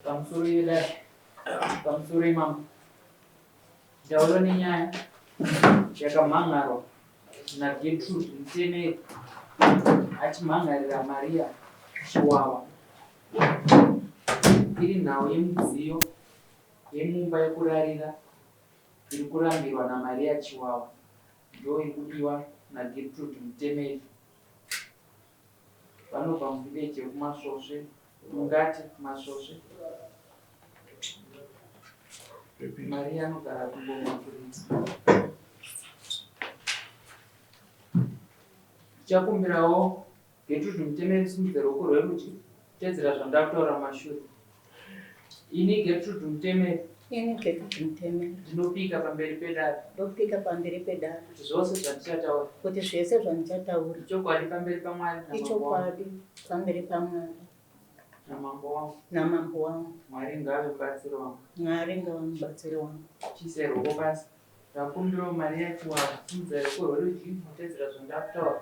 Pamusoro yedare, pamusoro imambo. Ndauya nenyaya yakamhan'arwa naGertrude Mutemeri achimhan'arira Maria Chiwawa iri nhau yemudziyo yemumba yekurarira iri kurambirwa naMaria Chiwawa ndo iri kudiwa naGertrude Mutemeri. Vanobva muvillage yekuMasvosve, mungati Masvosve. Maria anogara kuNgoma Kuridza. Ndichakumbirawo Gertrude Mutemeri simudze ruoko rwerudyi kutedzera zvandakutaura mumashure. Ini Gertrude Mutemeri. Ini Gertrude Mutemeri. Ndinopika pamberi pedare. Ndopika pamberi pedare. Kuti zvose zvandichataura. Kuti zvese zvandichataura. Ichokwadi pamberi paMwari namambo wangu. Ichokwadi pamberi paMwari. Namambo wangu. Namambo wangu. Mwari ngaave mubatsiri wangu. Mwari ngava mubatsiri wangu. Chiisai ruoko pasi. Ndakumbirawo Maria Chiwawa, simudza ruoko rwerudyi motedzera zvandakutaura.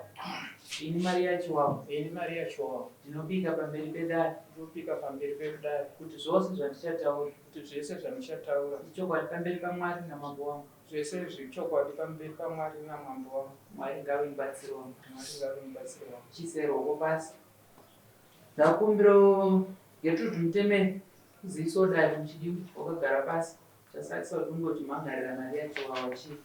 Ini Maria Chiwawa. Ini Maria Chiwawa. Ndinopika pamberi pedare. Ndinopika pamberi pedare. Kuti zvose zvandichataura. Kuti zvese zvandichataura. Ichokwadi pamberi paMwari namambo wangu. Zvese zvechokwadi pamberi paMwari namambo wangu. Mwari ngave mubatsiri wangu. Mwari ngave mubatsiri wangu. Chiisai ruoko pasi. Ndakumbirawo Gertrude Mutemeri kuzivisawo dare muchidimu wakagara pasi. Chasakisa kuti ungoti mhangarira mari yacho wawa chii?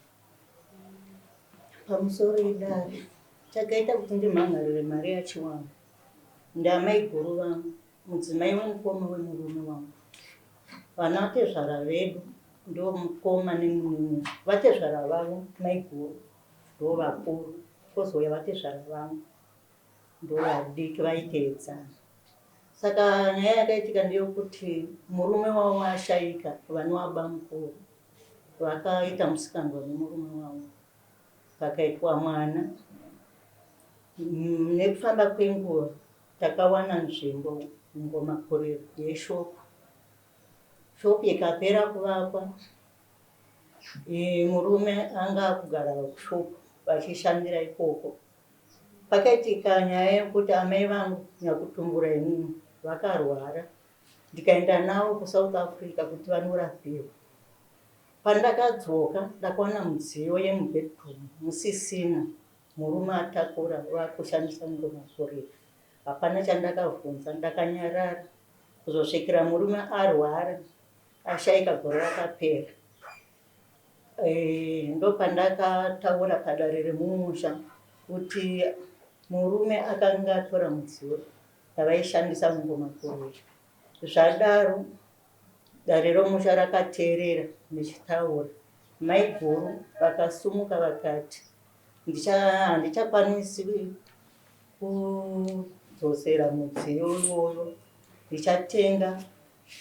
Pamusoro idare chakaita kuti ndimhangarire mari yacho wangu ndamaiguru vangu mudzimai wemukoma wemurume wangu vana tezvara vedu ndomukoma nemunin'ina vatezvara vavo maiguru ndovakuru kozouya vatezvara vangu ndovadiki vaiteedzana Saka nyaya yakaitika ndeyokuti murume wavo ashaika vanova bamukuru vakaita musikanzwa nemurume wavo pakaitwa mwana. Nekufamba kwenguva takawana nzvimbo muNgomakurira yeshopu. Shopu ikapera kuvakwa murume anga akugara kushopu vachishandira ikoko. Pakaitika nyaya yekuti amai vangu nyakutumbura inini vakarwara ndikaenda navo kuSouth Africa kuti vanorapiwa. Pandakadzoka ndakawana mudziyo yemubedroom musisina murume atakura vakushandisa ngomakurira. Hapana chandakavhunza ndakanyarara kuzosvikira murume arwara ashaika gore rakapera. Eh, ndopandakataura padare remumusha kuti murume akanga atora mudziyo yavaishandisa mungomakurira. Zvadaro dare romusha rakateerera ndichitaura. Maiguru vakasumuka vakati handichakwanisi kudzosera mudziyo iwoyo ndichatenga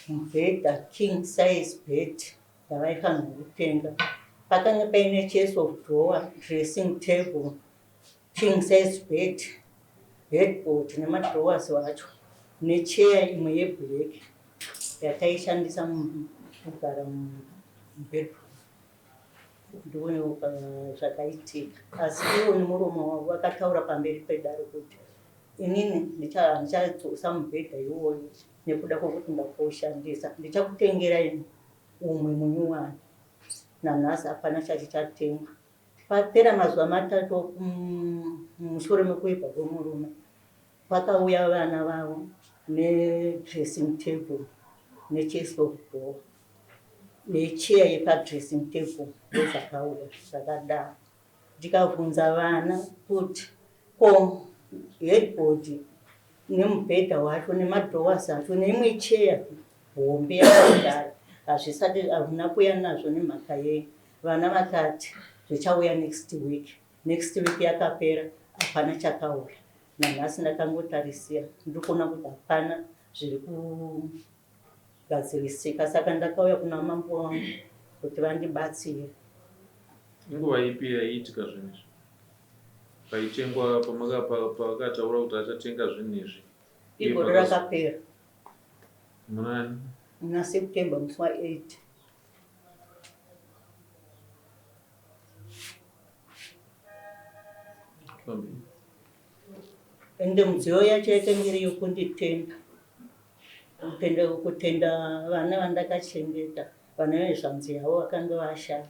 mubhedha king size bed yavaifanirwa kutenga. Pakanga paine chest of drawer, dressing table, king size bed, headboard nemadrawers acho necheya imwe yeblack yataishandisa kugara mubedroom. Ndiwo zvakaitika asi ivo nemuromo wavo vakataura pamberi pedare kuti inini ndichadzosa mubhedha iwoyo nekuda kwekuti ndakuushandisa ndichakutengerai umwe munyuwani nanhasi hapana chati chatengwa papera mazuva matatu mushure mekuibva kwemurume pakauya vana vavo nedressing table nechest of door necheya yepadressing table ndozvakauya zvakadaro Ndikabvunza vana kuti ko headboard nemubhedha wacho nemadrawers acho neimwe chair hombe yakagara hazvisati hamuna kuuya nazvo nemhaka yei? Vana vakati zvichauya next week. Next week yakapera hapana chakauya. Nanhasi ndakangotarisira ndiri kuona kuti hapana zviri kugadzirisika saka ndakauya kuna mambo wangu kuti vandibatsire. Inguva ipi yaiitika zvinhu izvi? Paitengwa pavakataura kuti achatenga zvinhu izvi? Igore rakapera. Munani? Muna September musi wa 8. Ende mudziyo yacho yakanga iri yokunditenda. Kutenda, kutenda vana vandakachengeta vana vezvanzi yavo vakanga vashaya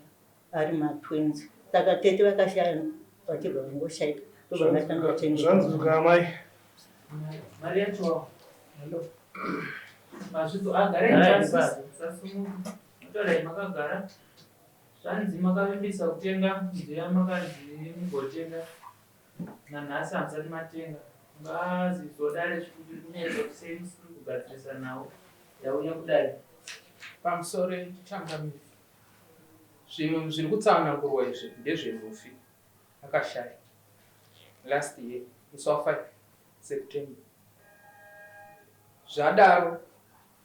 ari matwins. Saka tete vakashaya vachibva vangoshaika ndobva ndatanga kuchengeta. Zvanzwika amai. Mari yacho. Hello. Mazvidzo agare pasi. Sasumuka. Torai makagara. Zvanzi makavimbisa kutenga nziyo yamakanzi mugotenga. Nanhasi hamusati matenga. Ngazizodare zvikunetsa kuti sei musiri kugadzirisa nhau yauya kudare. Pamusoro changamire. Zvinhu zviri kutsanangurwa izvi ndezvemufi akashaya last year musi wa5 September. Zvadaro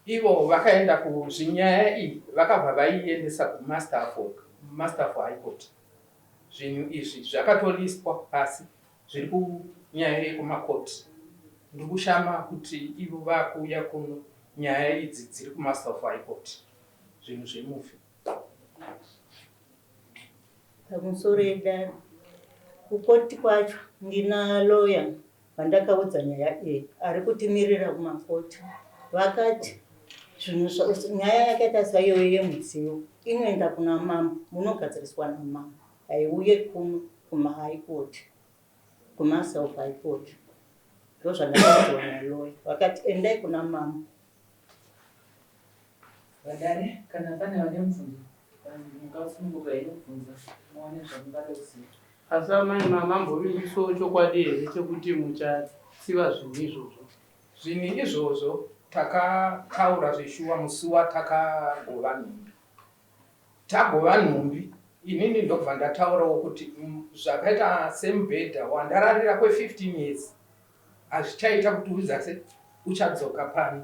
ivo vakaenda kuzvinyaya iyi vakabva vaiendesa kumaster for master for high court. Zvinhu izvi zvakatoliswa pasi zviri kunyaya yekumakoti. Ndiri kushama kuti ivo vakuuya kuno nyaya idzi dziri kumaster of high court zvinhu zvemufi. Pamusoro edare kukoti kwacho ndina lawyer vandakaudza nyaya iyi ari kutimirira kumakoti vakati zvinhu nyaya yakaita saiyoyo yemudziyo inoenda kuna mambo munogadziriswa namambo haiuye kuno kumahigh court kumaster of high court ndozvandakaudzwa nalawyer vakati endai kuna mambo. Vadare, kana pane vane mubvunzo, mungasununguka henyu kubvunza muone zvamungada kuziva. Asi amai mamambovimbiswawo chokwadi here chekuti muchatsiva zvinhu izvozvo? Zvinhu izvozvo takataura zveshuwa musi watakagova nhumbi. Tagova nhumbi inini ndobva ndataurawo kuti zvakaita semubhedha wandararira kwe15 years hazvichaita kuti uzase uchadzoka pano.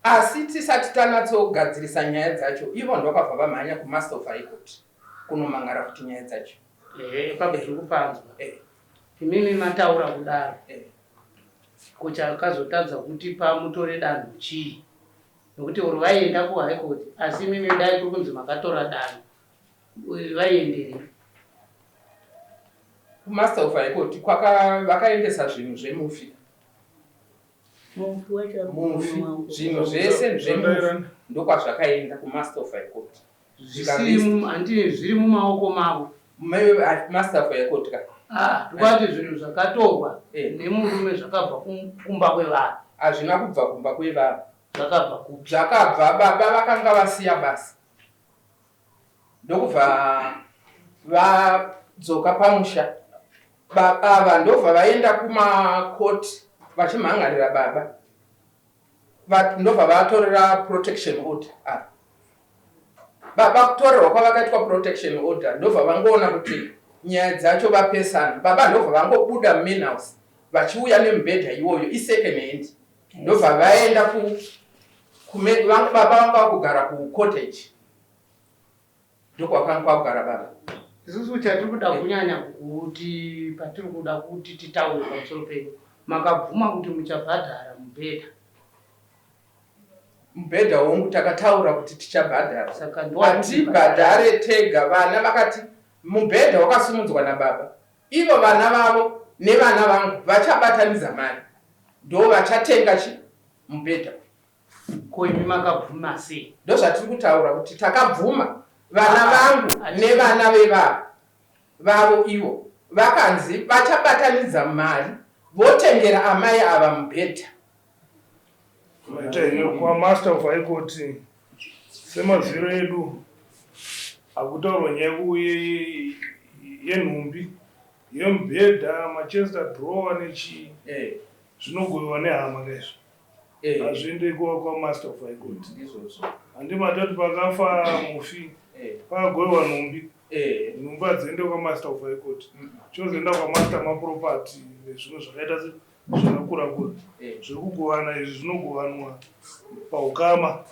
Asi tisati tanatsogadzirisa nyaya dzacho ivo ndokabva vamhanya kumaster of high court kunomangara futi nyaya dzacho. Ehe, ipapo tiri kupanzwa. Imimi mataura kudaro. Ko chakazotadza kuti pamutore danho chii? Nokuti uri vaienda kuhigh court asi imimi dai kuri kunzi makatora danho vaienderei? Kumaster of high court vakaendesa zvinhu zvemufi. Mufi wacho ari Mufi murume wangu. zvinhu zvese zvemufi ndokwazvakaenda kumaster of high court. Zvisiri handii zviri mumaoko mavo. Master of high court ka. Ah, ndikati zvinhu zvakatorwa nemurume zvakabva kumba kwevanhu. Hazvina kubva kumba kwevanhu. Zvakabva kupi? Zvakabva baba vakanga vasiya basa. Ndokubva vadzoka pamusha. Baba ava ndobva vaenda kumakoti vachimhangarira baba. Ndobva vatorera protection order ava. Baba kutorerwa kwavakaitwa protection order ndobva vangoona kuti nyaya dzacho vapesana. Baba ndobva vangobuda mumain house vachiuya nemubhedha iwoyo isecond hand. Ndobva vaenda baba vanga vakugara kucottage. Ndokwakanga kwakugara baba. Isusu chatiri kuda kunyanya kuti patiri kuda kuti titaure pamusoro penyu makabvuma kuti muchabhadhara mubhedha. Mubhedha wangu takataura kuti tichabhadhara. Hatibhadhare tega vana vakati mubhedha wakasimudzwa nababa. Ivo vana vavo nevana vangu vachabatanidza mari ndo vachatenga chi mubhedha. Ko imi makabvuma sei? Ndozvatiri kutaura kuti takabvuma vana vangu nevana vevavo vavo ivo vakanzi vachabatanidza mari votengera amai ava mubhedha. Maita henyu kwaMaster of High Court semaziviro edu hakutaurwa nyaya yenhumbi yemubhedha machester drawer nechii zvinogovewa nehama kaizvo hazviende kwaMaster of High Court. Handi matati pakafa mufi pakagovewa nhumbi nhumbi hadziende kwaMaster of High Court chozoenda kwaMaster maproperty nezvimwe zvakaita zvakakura kura zviri kugovana izvi zvinogovanwa paukama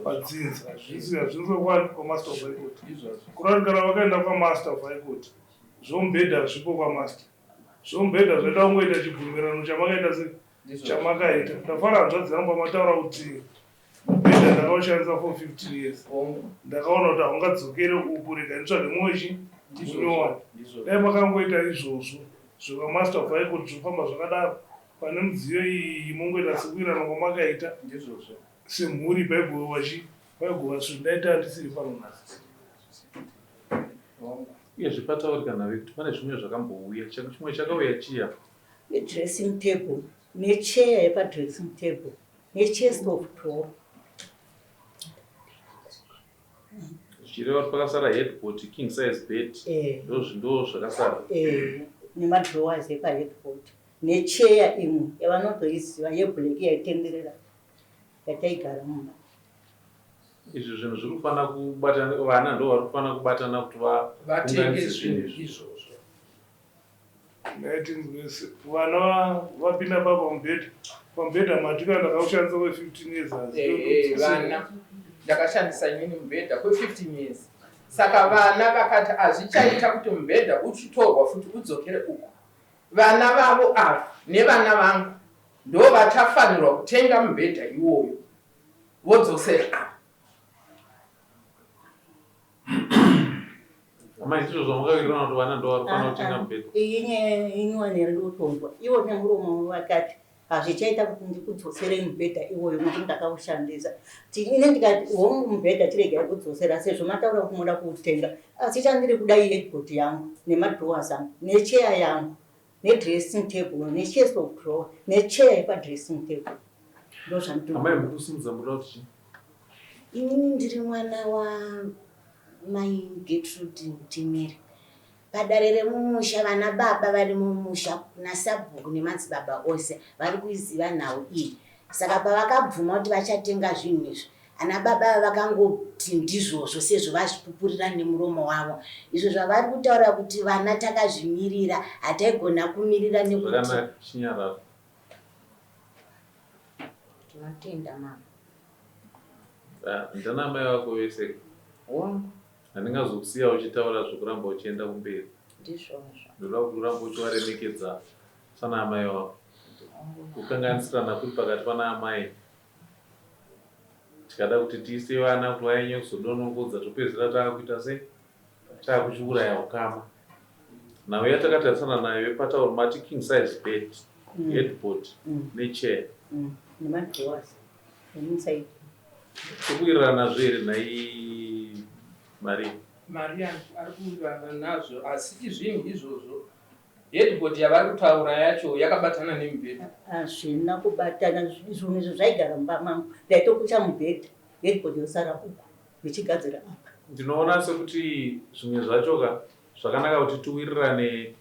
padzinza hazvisi hazvinzwe kwaMaster of High Court. Kurati kana vakaenda kwaMaster of High Court zvomubhedha hazvipo kwaMaster. Zvomubhedha zvaida kungoita chibvumirano chamakaita se chamakaita. Ndafara hanzvadzi yangu pamataura kuti mubhedha ndakaushandisa for 15 years. Ndakaona kuti haungadzokere uku rega nditsvage mumwe chi munyowani. Dai makangoita izvozvo zvekwaMaster of High Court zvofamba zvakadaro. Pane midziyo iyi mongoita sekuirana kwamakaita ndizvozvo semhuri paigova chi paigova zvinhu ndaita ndisiri pano nhasi. Uyezve pataurika nave kuti pane zvimwe zvakambouya chimwe chakauya chiya. Dressing table necheya yepadressing table nechest of drawer. Zvichireva kuti pakasara headboard, king size bed eh. Ndozvindo zvakasara eh, nemadrawers epaheadboard necheya imwe yavanotoiziva yeblack yaitenderera yataigara mumba. Izvi zvinhu zviri kufanira kubatana, vana ndo vari kufanira kubatana kuti vatenge zvinhu izvozvo. Vana vapinda pa pamubhedha, pamubhedha matika ndakaushandisa kwe 15 years. Eh, vana ndakashandisa inini mubhedha kwe 15 years, saka vana vakati hazvichaita kuti mubhedha uchitorwa futi udzokere uko. Vana vavo ava nevana vangu ndo vachafanirwa kutenga mubhedha iwoyo vodzosera ava. Amai, ndizvo zvamakawirirana kuti vana ndo vari kufanira kutenga mubhedha? Iyi nyaya inyowani iri kutongwa. Ivo nemuromo vakati hazvichaita kuti ndikudzoserei mubhedha iwoyo nokuti ndakaushandisa. Ini ndikati hongu mubhedha chiregai kudzosera sezvo mataura kuti moda kuutenga, asi chandiri kuda iheadboard yangu nemadrawers angu necheya yangu nedressing table nechest of drawer necheya yepadressing table ndozvandiri. Amai, mukusimudza munoda kuti chii? Inini ndiri mwana wamai Gertrude Mutemeri. Padare remumusha vana baba vari mumusha nasabhuku nemadzibaba ose vari kuiziva nhau iyi. Saka pavakabvuma kuti vachatenga zvinhu izvi, ana baba ava vakangoti ndizvozvo sezvo vazvipupurira nemuromo wavo. Izvo zvavari kutaura kuti vana takazvimirira, hataigona kumirira nekuti Zvakanaka, chinyarara. Tinotenda mama. Ah, ndana amai vako vese. Hongu. Handingazokusiya uchitaura zvokuramba uchienda kumberi. Ndizvozvo. Ndoda kuti urambe uchivaremekedza sana amai vako. Kukanganisirana kuri pakati pana amai. Tikada kuti tiise vana kuti vanyanye kuzodonongodza topedzisira taakuita sei? Taakuchiuraya ukama. Nhau yatakatarisana nayo yepatauro mati king size bed, headboard nechair. Nemadrawers emunside. Tikuwirirana nazvo here nhai Maria? Maria ari kuwirirana nazvo asi izvinhu izvozvo headboard yavari kutaura yacho yakabatana nemubhedha. Hazvina kubatana, zvinhu izvo zvaigara mumba mangu, ndaitokucha mubhedha headboard yosara uku ndichigadzira apa. Ndinoona sekuti zvimwe zvacho ka zvakanaka kuti tiwirirane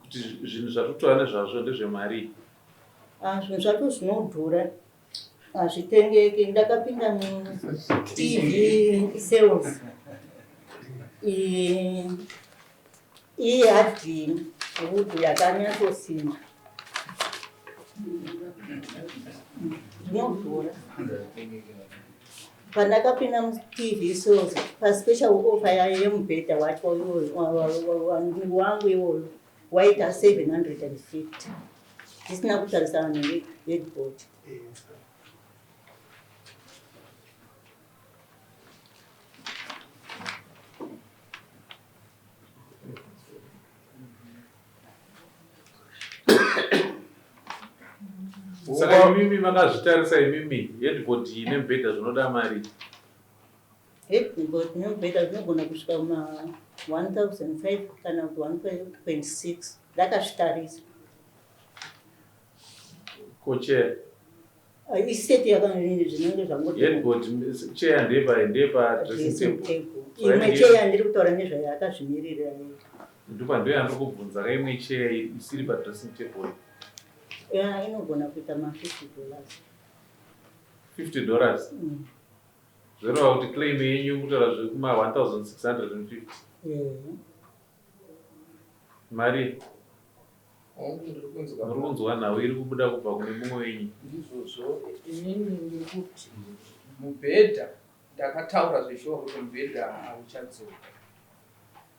kuti zvinhu zvatiri nezvazvo ndezvemarii. Ah, zvinhu zvacho zvinodhura, hazvitengeki. Ndakapinda muTV sales iyi hadini wood yakanyatsosimba, zvinodhura. Pandakapinda muTV sales paspecial offer yayo yemubhedha wacho wangu iwoyo waita 750 ndisina kutarisana neheadboard. Saka imimi makazvitarisa imimi headboard iyi nemubhedha zvinoda mari? Headboard nemubhedha zvinogona kusvika ma 1005 kana kuti 1.6 ndakazvitarisa. Ko chair? Iseti zvinenge zvango. Headboard, chair ndepa ndepa dressing table. Imwe chair ndiri kutaura nezvayo yakazvimirira yega. Ndopa ndo yandiri kubvunza ka, imwe chair isiri padressing table. Ya, inogona kuita ma $50. $50? Mm. Zvoreva kuti claim yenyu kutaura zvekuma 1650. Yeah. Mari Hongu, ndiri kunzwa. Muri kunzwa nhau iri kubuda kubva kune mumwe wenyu? Ndizvozvo, inini ndiri kuti mubhedha ndakataura zveshuwa kuti mubhedha hauchadzoka,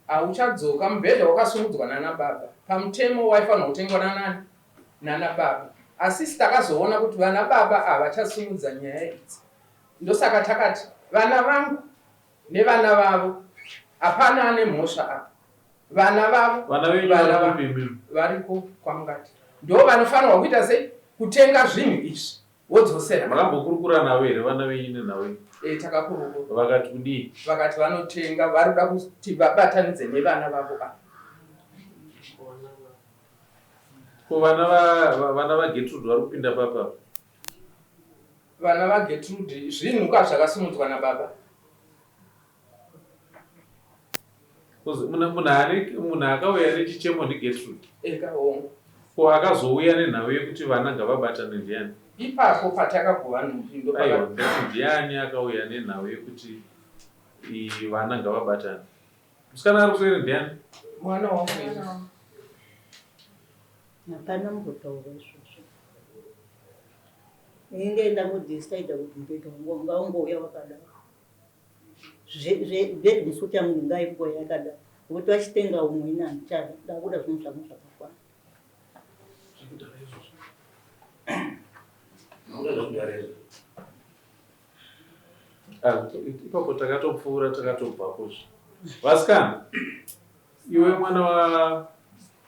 hauchadzoka. Mubhedha wakasumudzwa nana baba, pamutemo waifanirwa kutengwa nanani? Nana baba. Asi isi takazoona kuti vana baba havachasimudza nyaya idzi, ndosaka takati vana vangu nevana vavo hapana ane mhosva apa. Vana vavo Vana venyu vana vari va- kupi imimi? variko kwamungati ndo vanofanirwa kuita sei kutenga zvinhu izvi wodzosera. Makambokurukura navo here vana venyu nenhau iyi? E, takakurukura. Vakati kudii? Vakati vanotenga, vari kuda kuti vabatanidze nevana vavo ava. Ko vana va- va- vana vaGertrude vari kupinda papi apa? Vana vaGertrude zvinhu ka zvakasimudzwa nababa. Kuzi munhu munhu ane munhu akauya nechichemo ndiGertrude. Eka hongu. Ko akazouya nenhau yekuti vana ngavabatane ndiani? Ipapo patakagova nhumbi Aiwa, ndopaka ndati ndiani akauya nenhau yekuti i- vana ngavabatane? Musikana ari kuseri ndiani? Mwana wangu ini. Hapana mbotaura izvozvo. Ini ndee ndangodhisaidha kuti mubhedha wangu ngaungouya wakadaro. Bedroom suite yangu ngaingoya yakadaro. Nokuti vachitenga umwe ini handichada. Ndakuda zvinhu zvangu zvakakwana. Zvekudhara izvozvo. Makuda zvekudhara izvo. Ah, ipapo takatopfuura takatobvapozve. Vasikana, iwe mwana wa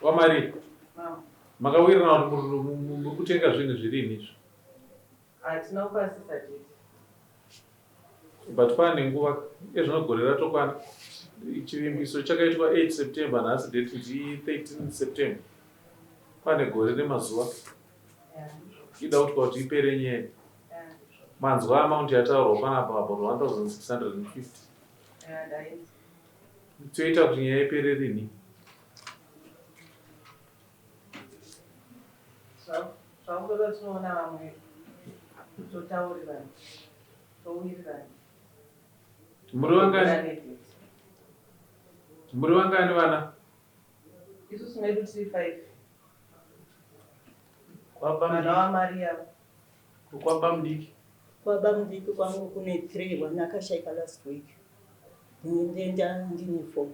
waMaria, Mama. makawirirana kuti muri kutenga zvinhu zvirini izvi? Hatina kupasisa date. But pane nguva ezvino gore ratokwana. Chivimbiso chakaitwa 8 September nhasi date ndi 13 September. Pane gore nemazuva. Ida kuti kuti ipere nyaya. Manzwa amount yataurwa panapa about 1650. Yeah, ndainzwa. Toita kuti nyaya ipere rini? Zvakutoda tinoona vamwe totaurirana towirirana. Muri vangani? Muri vangani vana? Isusu medu tiri 5. Kwaba Mwana mudiki. waMaria. Kwaba mudiki. Kwaba mudiki kwangu kune 3 one akashaika last week. Ndenda ndine 4.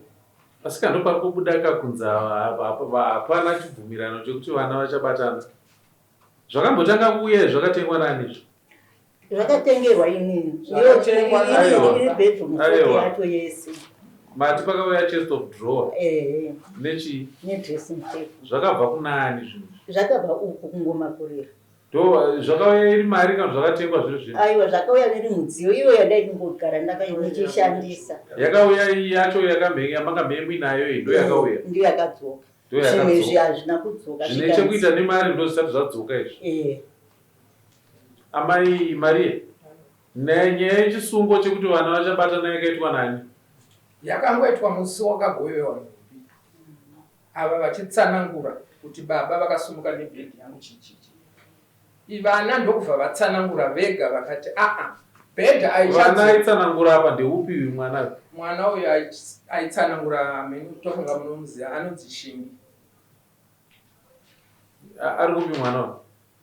Asi kana ndopari kubuda kakunzi hapana chibvumirano chekuti vana vachabatana. Zvakambotanga kuuya izvi zvakatengwa nani izvi? Zvakatengerwa inini. Zvakatengwa Aiwa. Iri bedroom suite Aiwa. yacho yese. Mati pakauya chest of drawer Ehe, nechii? nedressing table. Zvakabva kuna ani zvinhu izvi? Zvakabva uku kungoma kurira. Ndo zvakauya iri mari kana zvakatengwa zviri zvinhu? Aiwa zvakauya iri mudziyo iyo yandaimbogara ndichishandisa. Yakauya iyi yacho yakamhenge yamakambenge muinayo iyi ndo yakauya. Ndiyo yakadzoka. Ndo Zvimwe izvi yakadzoka. hazvina kudzoka. Zvine zvikanzi- chekuita nemari ndo zvisati zvadzoka izvi. Eh, Amai Maria, nyaya yechisungo chekuti vana vachabatana yakaitwa nani? Yakangoitwa musi wakagovewa nhumbi. Ava vachitsanangura kuti baba vakasumuka nebhedhi yangu chichichi. Vana ndokubva vatsanangura vega vakati aa bhedhi Vana aichadzoka. aitsanangura apa ndeupi uyu mwana? Mwana uyu aitsanangura mheni tofunga munomuziva anonzi Shingi. Ari kupi mwana uyu?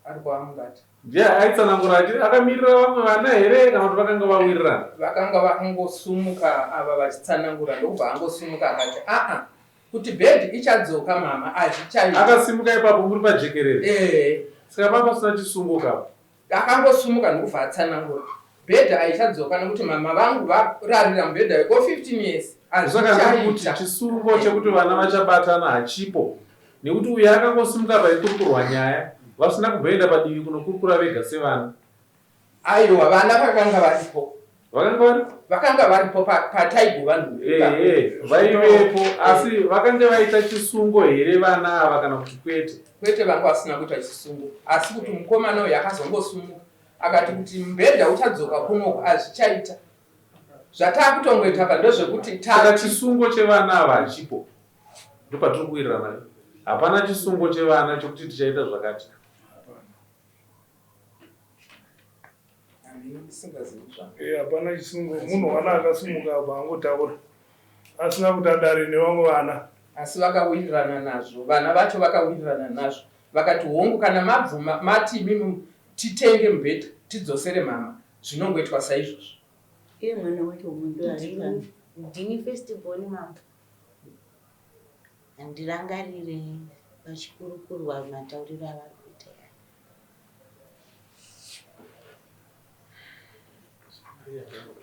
Ari kwaamungati. Ndiye aitsanangura achi akamirira vamwe vana here kana kuti vakanga vawirirana? Vakanga vakangosumuka ava vachitsanangura ndokubva angosumuka akati aa kuti bhedhi ichadzoka mama hazvichaiti. Akasimuka ipapo muri pajekerere. Eh. Saka papa pasina chisungo kapa. Akangosumuka ndokubva atsanangura. Bhedhi haichadzoka nekuti mama vangu vararira mubhedha ko 15 years. Saka ndiri kuti Hazvichaita. chisungo chekuti vana vachabatana hachipo. Nekuti uyu akangosimuka paikurukurwa nyaya vasina kumboenda padivi kunokurukura vega sevana. Aiwa vana vakanga varipo. Vakanga varipo? Vakanga varipo pataigova nhumbi. Ehe, vaivepo asi vakange vaita chisungo here vana ava kana kuti kwete? Kwete vanga vasina kuita chisungo asi kuti mukomana uyu akazongosumuka akati kuti mubhedha uchadzoka kunoku hazvichaita. Zvatakutongoita pa ndezvekuti Saka chisungo chevana ava hachipo. Ndopatiri kuwirirana. Hapana chisungo chevana chekuti tichaita zvakati. Eh, hapana chisungo. Munhu wana akasimuka apa angotaura asina kuti adare nevamwe vana. Asi vakawirirana nazvo, vana vacho vakawirirana nazvo vakati hongu kana mabvuma mati imimi titenge mubhedha tidzosere mama zvinongoitwa saizvozvo. Iye mwana wacho umwe ndo ari pano. Ndini first born mambo. Handirangarire vachikurukurwa matauriro avari kuita.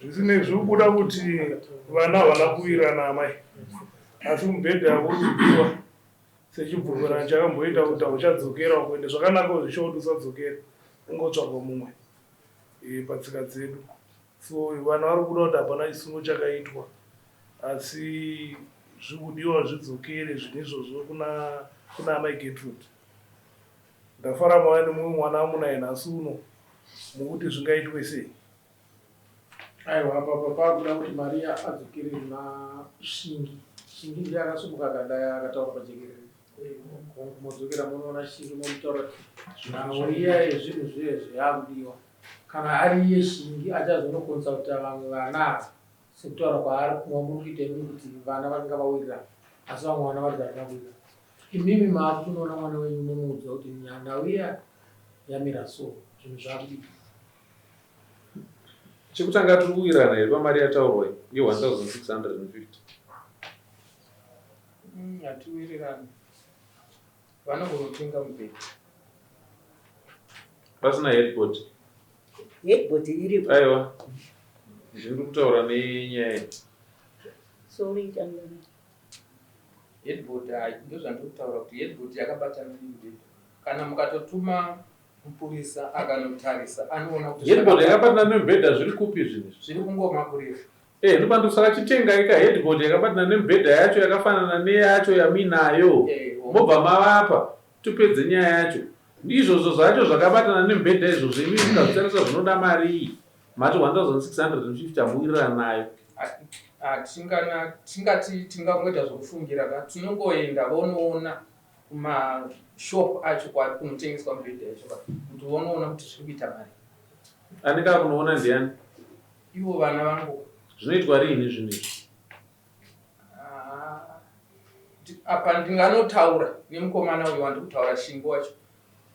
Zvisinei zviri kubuda kuti vana havana kuwirirana amai. Asi mubhedha uri kudiwa sechibvumirano chakamboita kuti hauchadzokera uko ende zvakanaka zvisho kuti usadzokera ungotsvagwa mumwe e, patsika dzedu. So vana vari kuda kuti hapana chisungo chakaitwa asi zvikudiwa zvidzokere zvinhu izvozvo kuna kuna amai Gertrude. Ndafara mauya nemumwe mwana amunaye nhasi uno mukuti zvingaitwe sei. Aiwa apa apa pakuda kuti Maria adzokere kuna Shingi. Shingi ndiye akasumuka akadaya akataura pajekerere. Modzokera monoona Shingi momutaura kuti nhau iya yezvinhu zviye zvayakudiwa. Kana ari iye Shingi achazonokonsulta vamwe vana ava sekutaura kwaari kwamuri kuita imi kuti vana vakanga vawirirana asi vamwe vana vari hatina kuwirirana. Imimi maakutonoona mwana wenyu momuudza kuti nhau iya yamira so zvinhu zvakudiwa. Chekutanga tiri kuwirirana here pamari yataurwa iyi ye1650? Hatiwirirani. Vanogonotenga mubhedha. Pasina headboard. Headboard iripo. Aiwa. Ndiri kutaura nenyaya iyi. Sorry, Changana. Headboard hayi ndozvandiri kutaura kuti headboard yakabatana nemubhedha. Kana mukatotuma mupurisa akanotarisa anoona kuti Headboard yakabatana nemubhedha zviri kupi zvinhu izvi? Zviri kungoma kurefu. Eh, ndopandosaka chitengai ka headboard yakabatana nemubhedha yacho yakafanana neyacho yamuinayo. Eh, Mobva mavapa topedze nyaya yacho. Izvozvo zvacho zvakabatana nemubhedha izvozvo imi mukazvitarisa zvinoda marii. Mati 1650 hamuwirirana nayo. Hatingana tingati tingangoita zvekufungira ka tinongoenda vonoona kumashop acho kwari kunotengeswa mibhedha yacho ka kuti vonoona kuti zviri kuita mari. Anenge akunoona ndiani? Ivo vana vangu. Zvinoitwa riini zvinhu izvi? Ah, apa ndinganotaura nemukomana uyo wandiri kutaura Shingi wacho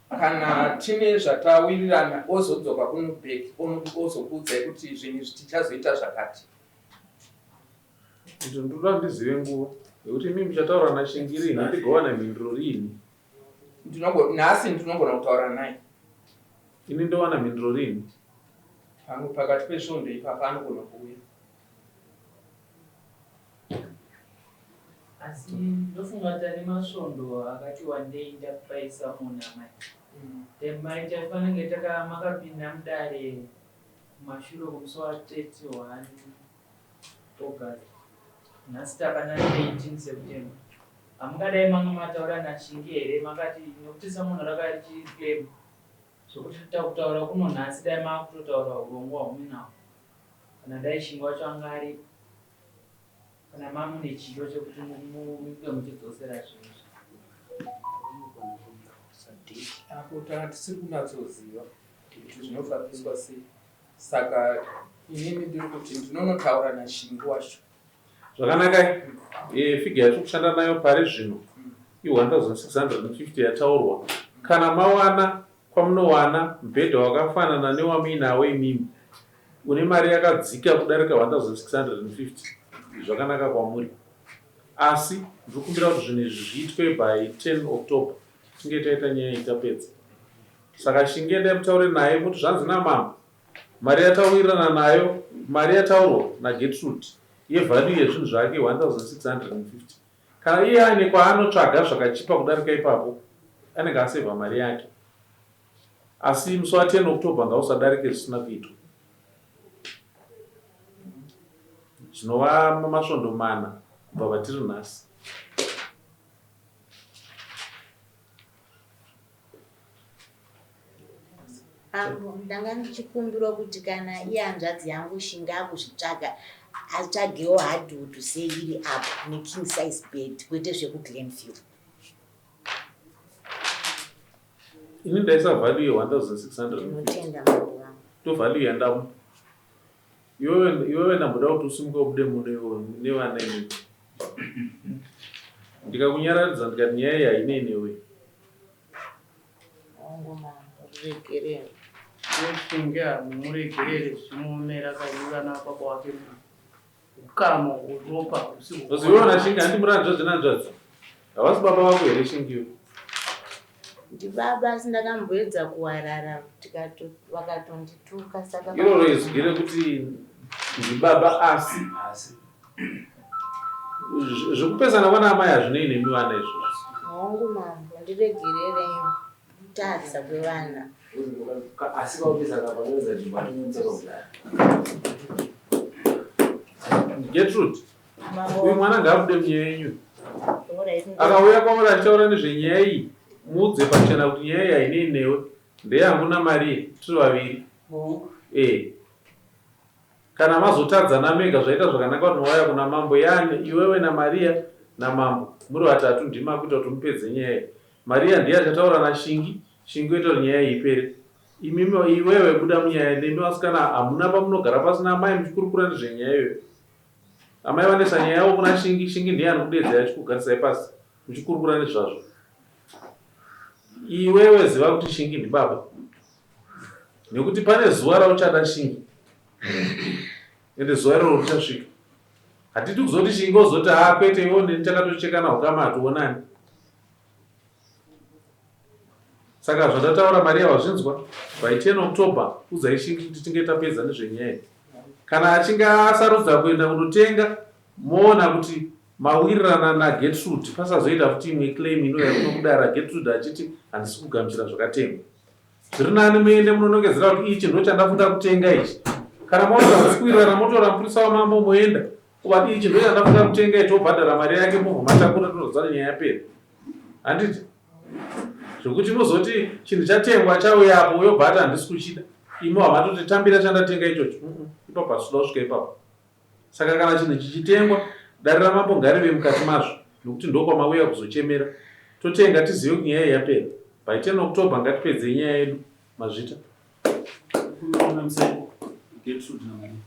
kana tine zvatawirirana ozodzoka kuno back ozokuudzai kuti zvinhu izvi tichazoita zvakati. Kuti ndinoda ndizive nguva yekuti imi muchataura naShingi riini ndigowana mhinduro riini. Nhasi ndinogona kutaura naye. Ini ndowana mhinduro riini? Pamwe pakati pesvondo ipapa anogona kuuya. Asi ndofunga tane masvondo akati wandei ndakupai summon amai. Then mai tafanenge taka makapinda mudare kumashure kumusi wa 31 August. Nhasi tava na 18 September. Hamungadai manga mataura naShingi here makati nekuti summon raka richiclaim zvekuti takutaura kuno nhasi dai makutotaura hurongwa hwamuinahwo. Kana dai Shingi wacho anga aripo. Kana mamune chido chekuti munge muchidzosera zvinhu izvi. Apo tanga tisiri kunatsoziva kuti zvinofambiswa sei saka inini ndiri kuti ndinonotaura naShingi wacho. Zvakanaka e, figure yatiri kushanda nayo pari zvino i1650 yataurwa. Kana mawana kwamunowana mubhedha wakafanana newamuinawo imimi une mari yakadzika kudarika 1650 zvakanaka kwamuri. Asi ndiri kumbira kuti zvinhu izvi zviitwe by 10 October tinge taita nyaya iyi tapedza. Saka Shingi endai mutaure naye muti zvanzi namambo mari yatawirirana nayo mari yataurwa naGertrude yevalue yezvinhu zvake 1650 kana iye aine kwaanotsvaga zvakachipa kudarika ipapo anenge asevha mari yake. Asi musi wa 10 October ngausadarike zvisina kuitwa. Zvinova masvondo mana kubva patiri nhasi. Pambo ndanga ndichikumbirwa kuti kana iye hanzvadzi yangu Shingi akuzvitsvaga atsvagewo hardwood seiri apo neking size bed kwete zvekuGlenview. Ini ndaisa value ye 1650. Ndinotenda mambo vangu. To value yandamupa. Iwewe iwewe ndamboda kuti usimuke ubude muno iwewe nevana imimi. Ndikakunyararidza ndikati nyaya iyi hainei newe. Hongu mambo ruregerero. Shingi hamumuregerere zvichimuomera kaini vana baba wake Ukama hweropa husi Uziona na Shingi handi muri hanzvadzi nehanzvadzi. Havasi baba vako here Shingi iwe? Ndibaba asi ndakamboedza kuwarara tikato vakatondituka saka Iroro izwi rekuti ndibaba asi Asi. Zvekupesana kwana amai hazvinei nemi vana izvozvo. Hongu mambo, ndiregererei kutadza kwevana. Asi vaupesana panoedza nzvimbo atinonzeka kudai. Gertrude, uyu mwana ngaabude munyaya yenyu. Akauya kwauri achitaura nezvenyaya iyi, muudze pachena kuti nyaya iyi hainei newe, ndeyangu naMaria tiri vaviri. Eh. Kana mazotadzana mega zvaita zvakanaka kuti mauya kuna mambo yani iwewe naMaria namambo muri vatatu ndimi makuita kuti mupedze nyaya iyi. Maria ndiye achataura naShingi, Shingi oita kuti nyaya iyi ipere. Imimi iwewe buda munyaya nemi vasikana hamuna pamunogara pasina amai muchikurukura nezvenyaya iyoyo. Amai vanesa nyaya yavo kuna Shingi, Shingi ndiye anokudedzai achikugarisai pasi muchikurukura nezvazvo. Iwewe ziva kuti Shingi ndibaba nekuti pane zuva rauchada Shingi ende zuva iroro richasvika. Hatidi kuzoti Shingi ozoti haa kwete iwewe neni takatochekana ukama hationani. Saka zvandataura Maria wazvinzwa? By 10 October udzai Shingi kuti tinge tapedza nezvenyaya iyi. Kana achinge asarudza kuenda kunotenga moona kuti mawirirana naGertrude pasazoita futi imwe claim inouya kuno kudara Gertrude achiti handisi kugamuchira zvakatengwa. Zviri nani muende munonongedzera kuti ichi ndochandafunga kutenga ichi. Kana maona hamusi kuwirirana motora mupurisa wamambo moenda Kuvati ichi ndochandafunga kutenga ichi obhadhara mari yake mobva matakura tozodzana nyaya yapera. Handiti? Zvekuti mozoti chinhu chatengwa chauya apo uyo bhata handisi kuchida. Imi wamatoti tambira chandatenga ichocho. Ipapo hasikuda kusvika ipapo. Saka kana chinhu chichitengwa dare ramambo ngarive mukati mazvo nokuti ndokwamauya kuzochemera. Totenga tizive kuti nyaya iyi yapera. By 10 October ngatipedzei nyaya yedu. Mazvita. Gertrude naMaria.